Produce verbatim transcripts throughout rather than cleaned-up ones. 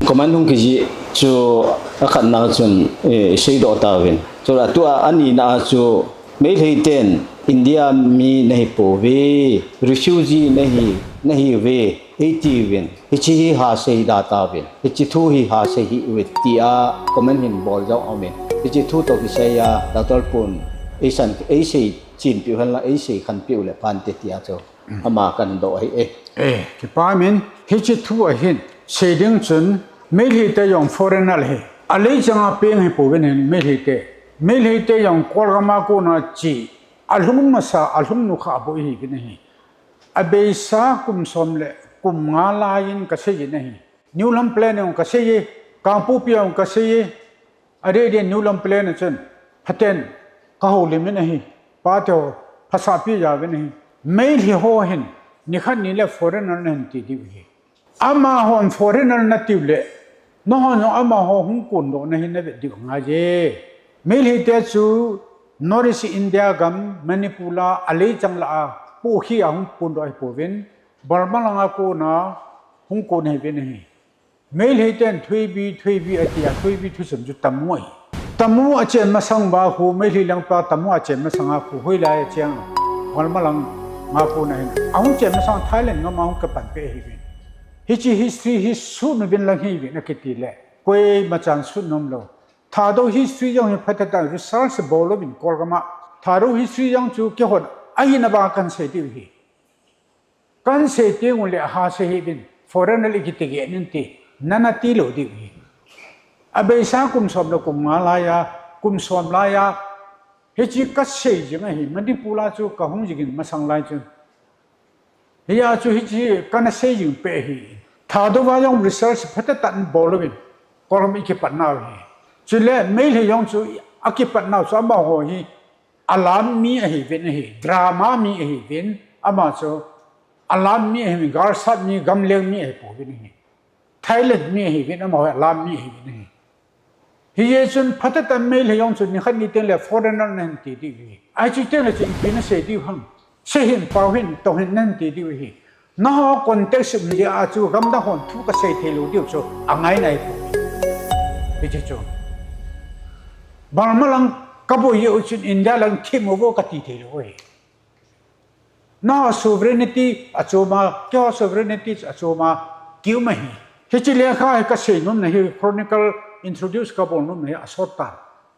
Comment hung kijih chu akhatna chun, eh, seidoh tauvin. Chule tua anina chu Meitei ten India mi nahi pouve, refugee nahi, nahiuve, eitiuvin. Hiche hi hasei da tauvin. Hiche thu hi hasei hih uve tia comment hin bol jong aumin. Hiche thu toh kisaiya Doctor Pun, eisan, eisei chinpiu henlang, eisei khanpiu le phante tia chu ama kahin doh ahi e. Eh, kipa min, hiche thu ahin, sei ding chun, Meitei te jong foreigner ahi. Alei changa peng hi pouvin hin Meitei te. Meitei te jong Kolgam a kona che, alhung masa, alhung nukha bou ihiuvin ahi. Abeisa kum som le kum nga laiyin kasei jin ahi. New Lamplen in kasei e, Kangpokpi in kasei e, adeh deh New Lamplen a chun, phaten kahoulimin ahi, pate ho, phasah pi jauvin ahi. Meitei ho hin, nikhat nile foreigner nahin ti diu ahi. Amahon foreigner natiu le, nahon jong amaho hung kondoh nahi navet diu angaiye. Meitei te chu North East India gam, Manipur a, alei chang lah a, pohkhi a hung kondoh ahi pouvin, Burma langa kona hung kon ahiuvin ahi. Meitei ten Thoibie, Thoibie atia, Thoibie thusim chu Tamu ahi. Tamu achen masang uva khu, Meitei lengpa Tamu achen masang a khu, hoilai a cheng, Burma langa kona hin. Ahung chen masang Thailand gam a hung kipan peh ahiuvin. Hiche history hi sut uvin lang hiuvin akiti le, koima chan sut nom lou. Thadou history jong hi phatah tah research bol louvin Kolgam a. Thadou history jong chu keihon ahina vang kahin sei diu ahi. Kahin sei teng ule hasei hih uvin, foreigner ikiti gei in ti, nana ti lou diu ahi. Abeisa kum som le kum nga laiya, kum som laiya, hiche kasei jing ahi, Manipur a chu kahung jing in masang lai chun. Hia chu hiche kana sei jing peh ahi. Thadou a jong research phatah tah in bol louvin, Kolgam ikipat nau ahi. Chule Meitei jong chu akipat nau chu amaho hi, alam mi ahiuvin ahi, drama mi ahiuvin, ama chu alam mi ahiuvin, galsat mi, gamleng mi ahi pouvin ahi. Thailand mi ahiuvin, amaho alam mi ahiuvin ahi. Hijeh chun phatah tah in Meitei jong chu nikhat ni teng le foreigner nahin ti diu ahi. Ahi chu teng le chu ipi nasei diu ham. Sei hih in, pao hih in, tong hih in nahin ti diu ahi. Naho context um jeh a chu gamdang hon thu kasei thei lou diu chu angai nai poi. Hiche chu. Burma lang kaboi jeh u chun India lang thim uvo kati thei lou ahi. Naho sovereignty achom a, keiho sovereignty achom a, kium ahi. Hiche lekha hi kasei nomna hi, chronicle introduce kabol nomna hi asot tan.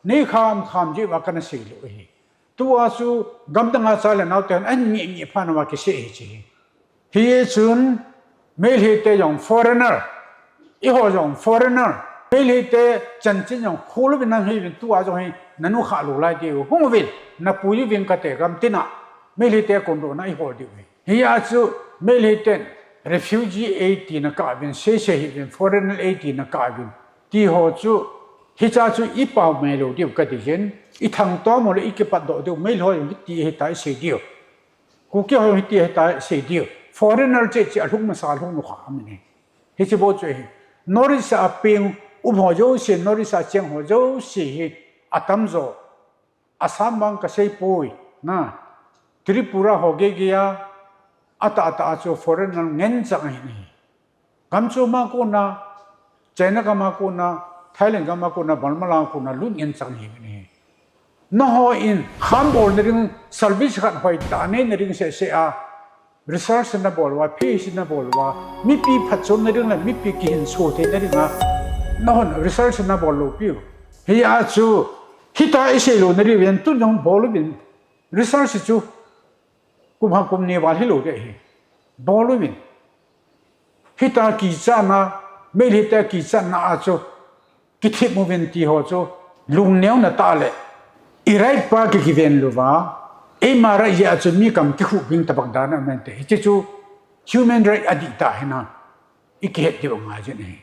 Nei kham kham jeh uva kana sei lou ahi. Tua chu gamdang a cha le nao ten ahin ngeh ngeh phat uva kisei ahi hiche hi. Hichun Meitei te jong foreigner, eiho jong foreigner, Meitei te chanchin jong khol uvin nang hiuvin tua jong hi nanu kha lou lai diu, hung uvin, napui uvin kate gam tina, Meitei te kondohna ihol diu ahi. Hia chu Meitei ten refugee eitina kauvin, sei sei hiuvin, foreigner eitina kauvin, ti ho chu, hicha chu ipao mai lou diu kati jin, ithang tom u le ikipat doh diu, Meitei ho jong hiti hita isei diu. Kuki ho hiti hita sei diu. Foreigner cheh cheh alhung masa alhung nukha amin ahi. Hiche bou chu ahi. North East a peng um ho jouse, North East a cheng ho jouse hi atamjo. Assam vang kasei poi. Na. Tripura ho geigeia. Atah atah a chu foreigner ngen chang ahin ahi. Gam chom a kona, China gam a kona, Thailand gam a kona, Burma lang a kona, lut ngen chang ahiuvin ahi. Nahon kham bolna ding, service khat hoitah neina ding seh seh a, research nabol uva, PhD nabol uva, mipi phatchomna ding le mipi kihinso theina dinga, nahon research nabol lou piu. Hia chu, hita isei louna diu vin, tun jong bol uvin, research chu, kum khat kum ni val hilou ding ahi. Bol uvin. Hita kichatna, Meitei te kichatna a chu, kithip uvin ti ho chu, lungneona tah le, i right pa ki, kiven louva, eima right jeh a chu mi kam kikhuh ding tabang dan aum inte. Hiche chu, human right adih tah ahi na, ikihet diu angai jin ahi.